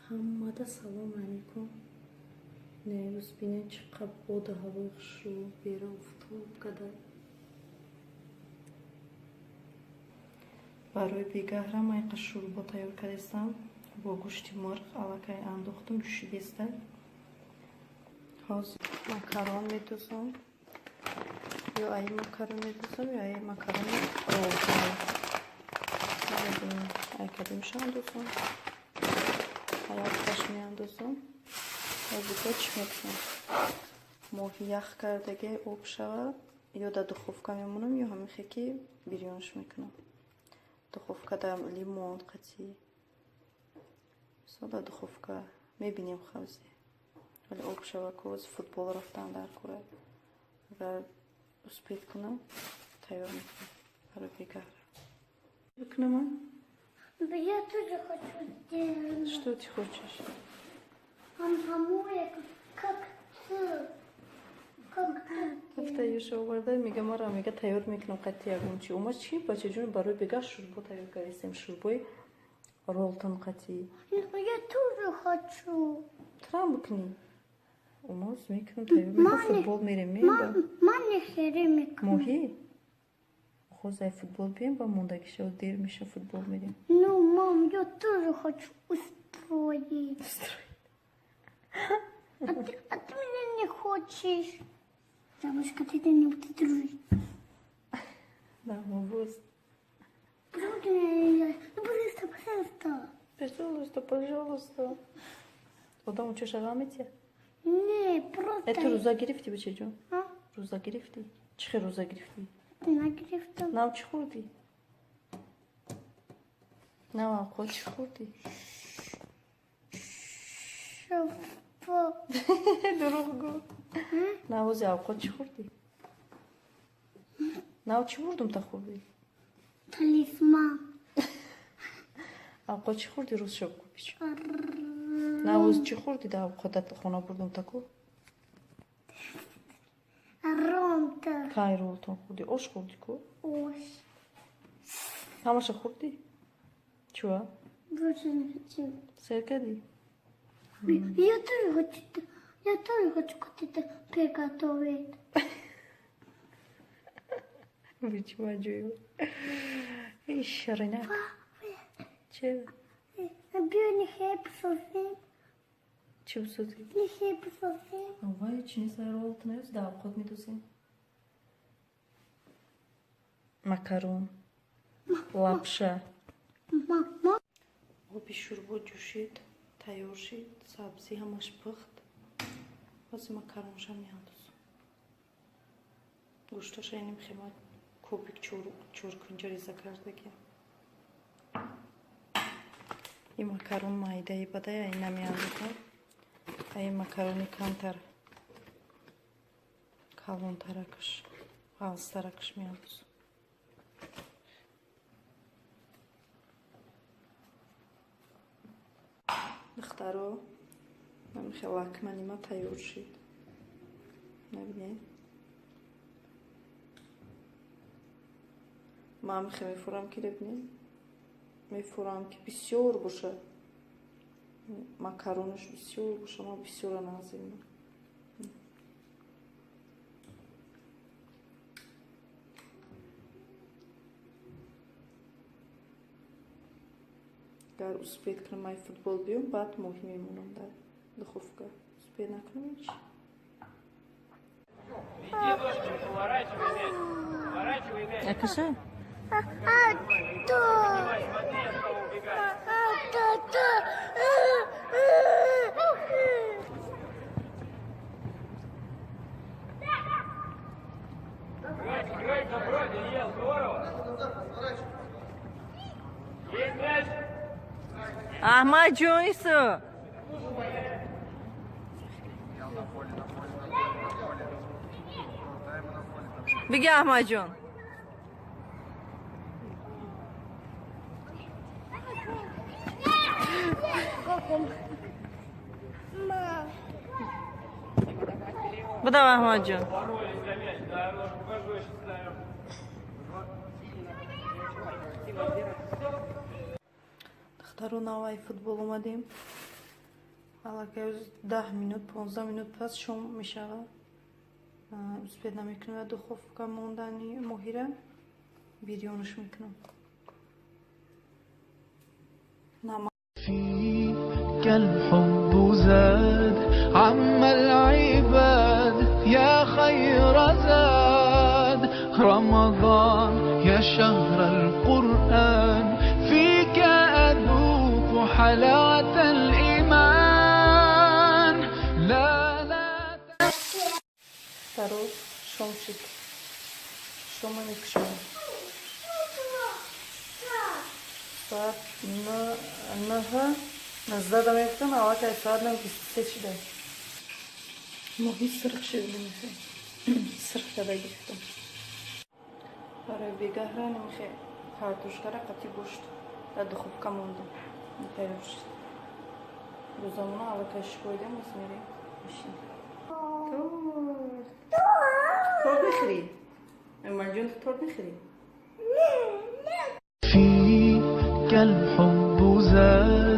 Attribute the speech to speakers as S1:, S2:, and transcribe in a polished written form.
S1: Ҳаммада салом алейкум. Нерӯз бинед, чӣ қадр боду ҳавои хушрӯ, берун офтоб када. Барои бегаҳра майқа шӯрбо тайёр кардастам бо гӯшти мурғ, аллакай андохтум, ҷӯшидеста. Ҳозир макарон медузам. Ё аи макарон медузам, ё аи макарони ролтон. Намедонам, ай кадомша андозам. Аякташ меандозам. Ҳозир чӣ мекунам? Моҳи ях кардаге об шава, ё дар духовка мемонам, ё ҳамихе ки бирёнш мекунам. Духовка да лимон қатӣ. Мисол, дар духовка мебинем хавзи. Вале об шава ку футбол рафтан дар кора. Агар успеть кунам, тайёр мекунам барои бегаҳра. Бикунам?
S2: Я тоже хочу сделать.
S1: Что ты хочешь?
S2: Как ты. Как ты.
S1: Гуфта юша оварда, мега мара, мега тайёр мекунам қати ягон чи. Ума чи, бачаҷон, барои бегаҳ шӯрбо тайёр кардастем, шӯрбои ролтон қатӣ.
S2: Я тоже хочу.
S1: Турам бикунӣ. Умоз мекунам, тайёр мекунам, футбол мерем, меба.
S2: Ман хеле мекунам.
S1: Моҳӣ? Хозай футбол бием, ба мондагиша дер меша, футбол мерем.
S2: Ну, мам, я тоже хочу устроить.
S1: Устроить.
S2: А ты меня не хочешь. Бабушка, ты не буду дружить.
S1: Да, мабуз.
S2: Почему ты меня не... Ну, пожалуйста, пожалуйста.
S1: Пожалуйста, пожалуйста. Одам чоша ғамите?
S2: Не, просто...
S1: Э, ту рӯза гирифтӣ, бачаҷон?
S2: А?
S1: Рӯза гирифтӣ? Чӣ хел рӯза гирифтӣ?
S2: Нагирифтам.
S1: Нав чӣ хӯрдӣ? Нав авқот чӣ хӯрдӣ?
S2: Шофа.
S1: Дурӯғ гӯ. Навози авқот чӣ хӯрдӣ? Нав чӣ бурдум та хӯрдӣ?
S2: Талисман.
S1: Авқот чӣ хӯрдӣ, рӯз шаб гӯ. Навоз чӣ хӯрдӣ да авқот хона бурдум та ку?
S2: Ромта.
S1: Кай ролтон хӯрдӣ? Ош хӯрдӣ ку?
S2: Ош.
S1: Ҳамаша хӯрдӣ? Чуа?
S2: Больше не хочу.
S1: Сер кардӣ?
S2: Я тоже хочу, я тоже хочу как-то приготовить.
S1: Бичма ҷӯё. Иш, ширинак. Че?
S2: Биё хлеб бисозем.
S1: Чӣ бисозӣ?
S2: Хлеб бисозем.
S1: Вай, чӣ нест, ролтон ё да авқот медузем? Макарон. Лапша.
S2: Мама.
S1: Оби шӯрбо ҷӯшид, тайёр шид, сабзӣ ҳамаш пухт. Ҳозир макаронша меандозам. Гӯшташа иним хема кубик чоркунҷа реза кардагиам. Ин макарон майдаи бадай, ай намеандозам. Ай макарони камтар калонтаракаш, ғалзтаракаш меандозам. Духтаро, намихе лакмани ма тайёр шид. Набинед? Ман михе мефурам ки ребинед? Мефурам ки бисёр боша. Макаронаш бисёр боша, ман бисёра назимам. Агар успеть кунам, ай футбол биём, баъд моҳӣ мемонам дар духовка. Успеть накунам, ҳеч.
S3: Веди ножками, поворачивай мяч. Поворачивай мяч.
S1: Акаша?
S2: А, да.
S3: Поднимай, смотри, от кого убегать.
S2: А, да, да.
S3: Играть, играть на броде, Ел, здорово. Есть мяч.
S1: Аҳмадҷон, исо. Биги, Аҳмадҷон.
S2: Как он? Мам.
S1: Будам, Аҳмадҷон.
S3: Боролись за мяч. Да, ножку пожестче ставим.
S1: Духтаро, навай футбол омадем. Аллакай 10 минут, 15 минут пас шом мешавад. Успеть намекунам духовка мондани моҳира, бирёнаш мекунам.
S4: فيك الحب زاد عم العباد يا خير زاد رمضان يا شهر القرآن فيك أذوق حلاوة الإيمان لا لا
S1: Дароз шом шид. Шома мекушоем. Соат 9:19 мегуфтам, аллакай соат 9:23 шуда. Моҳӣ сирх шид, намехе. Сирх када гирифтам. Барои бегаҳра намехе картошкара қати гӯшт дар духовка мондам. Тайёр шид. Рӯзамона аллакай шикоидем, ас мерем. Мешинем. Торт. Торт мехӯрӣ? Эмомалиҷон, ту торт мехӯрӣ?
S4: فيك الحب زاد.